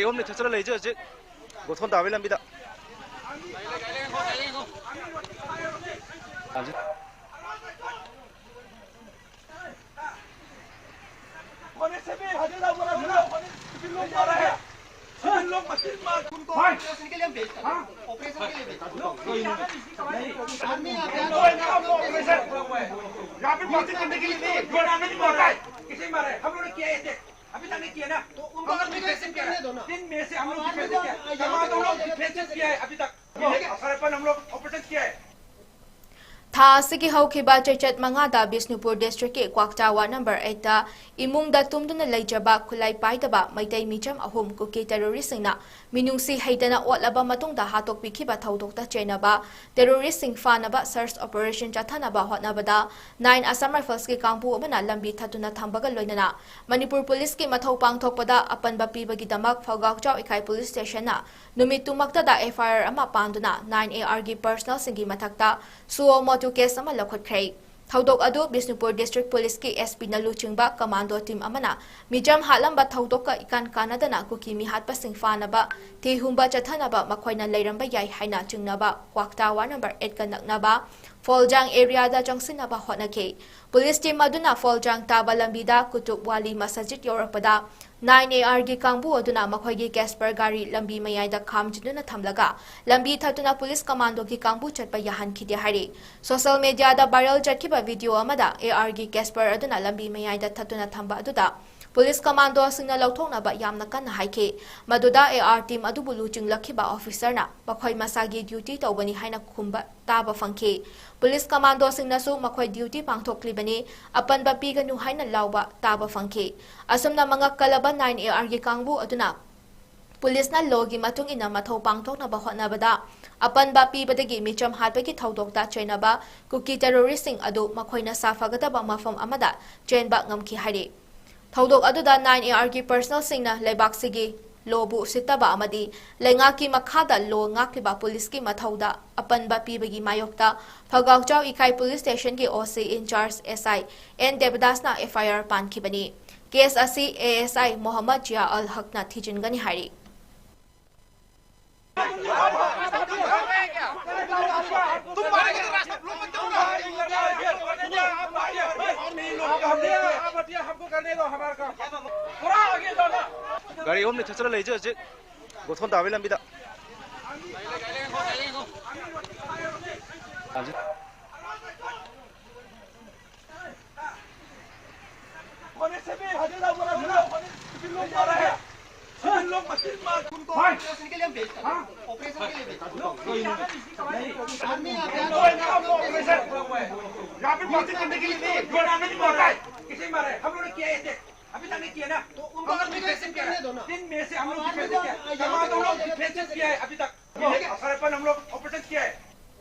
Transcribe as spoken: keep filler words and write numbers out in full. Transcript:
ꯀꯤꯍꯣꯝ ꯂꯤꯊꯠꯆꯔ ꯂꯩꯖꯦ ꯍꯧꯖꯤꯛ ꯒꯣꯊꯣꯟ ꯇꯥꯕꯒꯤ ꯂꯝꯕꯤꯗ꯫ अभी तक नहीं किया है। तो उनको हम लोग डिफेंसिव किया है। तीन महीने से हम लोग डिफेंसिव किया है। जमात हम लोग डिफेंसिव किया है अभी तक। और अपन हम लोग ऑपरेशन किया है। ꯊꯥ ꯑꯁꯤꯒꯤ ꯍꯧꯈꯤꯕ ꯆꯩꯆꯠ ꯃꯉꯥꯗ ꯕꯤꯁꯅꯨꯄꯨꯔ ꯗꯤꯁꯇ꯭ꯔꯤꯛꯀꯤ ꯀ꯭ꯋꯥꯛꯇꯥ ꯋꯥꯔꯗ ꯅꯝꯕꯔ ꯑꯩꯠꯇ ꯏꯃꯨꯡꯗ ꯇꯨꯝꯗꯨꯅ ꯂꯩꯖꯕ ꯈꯨꯠꯂꯥꯏ ꯄꯥꯏꯗꯕ ꯃꯩꯇꯩ ꯃꯤꯆꯝ ꯑꯍꯨꯝ ꯀꯨꯀꯤ ꯇꯦꯔꯣꯔꯤꯁꯁꯤꯡꯅ ꯃꯤꯅꯨꯡꯁꯤ ꯍꯩꯇꯅ ꯑꯣꯠꯂꯕ ꯃꯇꯨꯡꯗ ꯍꯥꯠꯇꯣꯛꯄꯤꯈꯤꯕ ꯊꯧꯗꯣꯛꯇ ꯆꯦꯟꯅꯕ ꯇꯦꯔꯣꯔꯤꯁꯁꯤꯡ ꯐꯥꯅꯕ ꯁꯔꯆ ꯑꯣꯄꯔꯦꯁꯟ ꯆꯠꯊꯅꯕ ꯍꯣꯠꯅꯕꯗ ꯅꯥꯏꯟ ꯑꯁꯥꯝ ꯔꯥꯏꯐꯜꯁꯀꯤ ꯀꯥꯡꯕꯨ ꯑꯃꯅ ꯂꯝꯕꯤ ꯊꯠꯇꯨꯅ ꯊꯝꯕꯒ ꯂꯣꯏꯅꯅ ꯃꯅꯤꯄꯨꯔ ꯄꯨꯂꯤꯁꯀꯤ ꯃꯊꯧ ꯄꯥꯡꯊꯣꯛꯄꯗ ꯑꯄꯟꯕ ꯄꯤꯕꯒꯤꯗꯃꯛ ꯐꯧꯒꯥꯛꯆꯥꯎ ꯏꯀꯥꯏ ꯄꯨꯂꯤꯁ ꯁ꯭ꯇꯦꯁꯟꯅ ꯅꯨꯃꯤꯠꯇꯨꯃꯛꯇꯗ ꯑꯦꯐ ꯑꯥꯏ ꯑꯥꯔ ꯑꯃ ꯄꯥꯟꯗꯨꯅ ꯅꯥꯏꯟ ꯑꯦ ꯑꯥꯔꯒꯤ ꯄꯔꯁꯅꯦꯜꯁꯤꯡꯒꯤ ꯃꯊꯛꯇ ꯁꯨꯑꯣ ꯃꯣꯇꯣ ꯀꯦꯁ ꯑꯃ ꯂꯧꯈꯠꯈ꯭ꯔꯦ꯫ ꯊꯧꯗꯣꯛ ꯑꯗꯨ ꯕꯤꯁꯅꯨꯄꯨꯔ ꯗꯤꯁꯇ꯭ꯔꯤꯛ ꯄꯨꯂꯤꯁꯀꯤ ꯑꯦꯁ ꯄꯤꯅ ꯂꯨꯆꯤꯡꯕ ꯀꯃꯥꯟꯗꯣ ꯇꯤꯝ ꯑꯃꯅ ꯃꯤꯆꯝ ꯍꯥꯠꯂꯝꯕ ꯊꯧꯗꯣꯛꯀ ꯏꯀꯥꯟ ꯀꯥꯟꯅꯗꯅ ꯀꯨꯀꯤ ꯃꯤꯍꯥꯠꯄꯁꯤꯡ ꯐꯥꯅꯕ ꯊꯤꯍꯨꯝꯕ ꯆꯠꯊꯅꯕ ꯃꯈꯣꯏꯅ ꯂꯩꯔꯝꯕ ꯌꯥꯏ ꯍꯥꯏꯅ ꯆꯤꯡꯅꯕ ꯀ꯭ꯋꯥꯛꯇꯥ ꯋꯥꯔꯗ ꯅꯝꯕꯔ ꯑꯩꯠꯀ ꯅꯛꯅꯕ ꯐꯣꯜꯖꯥꯡ ꯑꯦꯔꯤꯌꯥꯗ ꯆꯪꯁꯤꯟꯅꯕ ꯍꯣꯠꯅꯈꯤ꯫ ꯄꯨꯂꯤꯁ ꯇꯤꯝ ꯑꯗꯨꯅ ꯐꯣꯜꯖꯥꯡ ꯇꯥꯕ ꯂꯝꯕꯤꯗ ꯀꯨꯇꯨꯕ ꯋꯥꯂꯤ ꯃꯁꯖꯤꯗ ꯌꯧꯔꯛꯄꯗ ꯅꯥꯏꯟ ꯑꯦ ꯑꯥꯔꯒꯤ ꯀꯥꯡꯕꯨ ꯑꯗꯨꯅ ꯃꯈꯣꯏꯒꯤ ꯀꯦꯁꯄꯔ ꯒꯥꯔꯤ ꯂꯝꯕꯤ ꯃꯌꯥꯏꯗ ꯈꯥꯝꯖꯤꯟꯗꯨꯅ ꯊꯝꯂꯒ ꯂꯝꯕꯤ ꯊꯠꯇꯨꯅ ꯄꯨꯂꯤꯁ ꯀꯃꯥꯟꯗꯣꯒꯤ ꯀꯥꯡꯕꯨ ꯆꯠꯄ ꯌꯥꯍꯟꯈꯤꯗꯦ ꯍꯥꯏꯔꯤ꯫ ꯁꯣꯁꯦꯜ ꯃꯦꯗꯤꯌꯥꯗ ꯚꯥꯏꯔꯦꯜ ꯆꯠꯈꯤꯕ ꯚꯤꯗꯤꯑꯣ ꯑꯃꯗ ꯑꯦ ꯑꯥꯔꯒꯤ ꯀꯦꯁꯄꯔ ꯑꯗꯨꯅ ꯂꯝꯕꯤ ꯃꯌꯥꯏꯗ ꯊꯠꯇꯨꯅ ꯊꯝꯕ ꯑꯗꯨꯗ ꯄꯨꯂꯤꯁ ꯀꯃꯥꯟꯗꯣꯁꯤꯡꯅ ꯂꯧꯊꯣꯛꯅꯕ ꯌꯥꯝꯅ ꯀꯟꯅ ꯍꯥꯏꯈꯤ꯫ ꯃꯗꯨꯗ ꯑꯦ ꯑꯥꯔ ꯇꯤꯝ ꯑꯗꯨꯕꯨ ꯂꯨꯆꯤꯡꯂꯛꯈꯤꯕ ꯑꯣꯐꯤꯁꯔꯅ ꯃꯈꯣꯏ ꯃꯁꯥꯒꯤ ꯗ꯭ꯌꯨꯇꯤ ꯇꯧꯕꯅꯤ ꯍꯥꯏꯅ ꯈꯨꯝꯕ ꯇꯥꯕ ꯐꯪꯈꯤ꯫ ꯄꯨꯂꯤꯁ ꯀꯃꯥꯟꯗꯣꯁꯤꯡꯅꯁꯨ ꯃꯈꯣꯏ ꯗ꯭ꯌꯨꯇꯤ ꯄꯥꯡꯊꯣꯛꯂꯤꯕꯅꯤ, ꯑꯄꯟꯕ ꯄꯤꯒꯅꯨ ꯍꯥꯏꯅ ꯂꯥꯎꯕ ꯇꯥꯕ ꯐꯪꯈꯤ꯫ ꯑꯁꯨꯝꯅ ꯃꯉꯛ ꯀꯜꯂꯕ ꯅꯥꯏꯟ ꯑꯦ ꯑꯥꯔꯒꯤ ꯀꯥꯡꯕꯨ ꯑꯗꯨꯅ ꯄꯨꯂꯤꯁꯅ ꯂꯣꯒꯤ ꯃꯇꯨꯡ ꯏꯟꯅ ꯃꯊꯧ ꯄꯥꯡꯊꯣꯛꯅꯕ ꯍꯣꯠꯅꯕꯗ ꯑꯄꯟꯕ ꯄꯤꯕꯗꯒꯤ ꯃꯤꯆꯝ ꯍꯥꯠꯄꯒꯤ ꯊꯧꯗꯣꯛꯇ ꯆꯦꯟꯅꯕ ꯀꯨꯀꯤ ꯇꯦꯔꯣꯔꯤꯁꯁꯤꯡ ꯑꯗꯨ ꯃꯈꯣꯏꯅ ꯁꯥꯐꯒꯗꯕ ꯃꯐꯝ ꯑꯃꯗ ꯆꯦꯟꯕ ꯉꯝꯈꯤ ꯍꯥꯏꯔꯤ꯫ ꯊꯧꯗꯣꯛ ꯑꯗꯨꯗ ꯅꯥꯏꯟ ꯑꯦ ꯑꯥꯔꯒꯤ ꯄꯔꯁꯅꯦꯜꯁꯤꯡꯅ ꯂꯩꯕꯥꯛꯁꯤꯒꯤ ꯂꯣꯕꯨ ꯎꯁꯤꯠꯇꯕ ꯑꯃꯗꯤ ꯂꯩꯉꯥꯛꯀꯤ ꯃꯈꯥꯗ ꯂꯣ ꯉꯥꯛꯂꯤꯕ ꯄꯨꯂꯤꯁꯀꯤ ꯃꯊꯧꯗ ꯑꯄꯟꯕ ꯄꯤꯕꯒꯤ ꯃꯥꯌꯣꯛꯇ ꯐꯒꯥꯎꯆꯥꯎ ꯏꯀꯥꯏ ꯄꯨꯂꯤꯁ ꯁ꯭ꯇꯦꯁꯟꯒꯤ O C in charge S I N ꯗꯦꯕꯗꯥꯁꯅ ꯑꯦꯐ ꯑꯥꯏ ꯑꯥꯔ ꯄꯥꯟꯈꯤꯕꯅꯤ꯫ ꯀꯦꯁ ꯑꯁꯤ ꯑꯦ ꯑꯦꯁ ꯑꯥꯏ ꯃꯣꯍꯝꯃꯗ ꯖꯤꯌꯥ ꯑꯜ ꯍꯛꯅ ꯊꯤꯖꯤꯟꯒꯅꯤ ꯍꯥꯏꯔꯤ꯫ ꯒꯥꯔꯤ ꯑꯍꯨꯝꯅꯤ ꯊꯠꯆꯜꯂ ꯂꯩꯖꯦ ꯍꯧꯖꯤꯛ ꯒꯣꯊꯣꯟ ꯇꯥꯕꯒꯤ ꯂꯝꯕꯤꯗ꯫ होने से भी हटेगा बोला था ना, सिविल लोग मारा है। सिविल लोग मशीन मार उनको। ऑपरेशन के लिए हम भेजते हैं। हाँ। ऑपरेशन के लिए भेजते हैं। नहीं, नहीं, नहीं, नहीं, नहीं, नहीं, ऑपरेशन। यहाँ पे मदद करने के लिए नहीं, जो नाम नहीं मारा है, किसे मारा है? हम लोगों ने किया है check। अभी तक नहीं किया ना। तो उनको हम लोग डिफेंस किया है। करने दो ना। दिन में से हम लोग डिफेंस किया है। जमा तो हम लोग डिफेंस किया है अभी तक। ये सरपंच हम लोग ऑपरेशन किया है।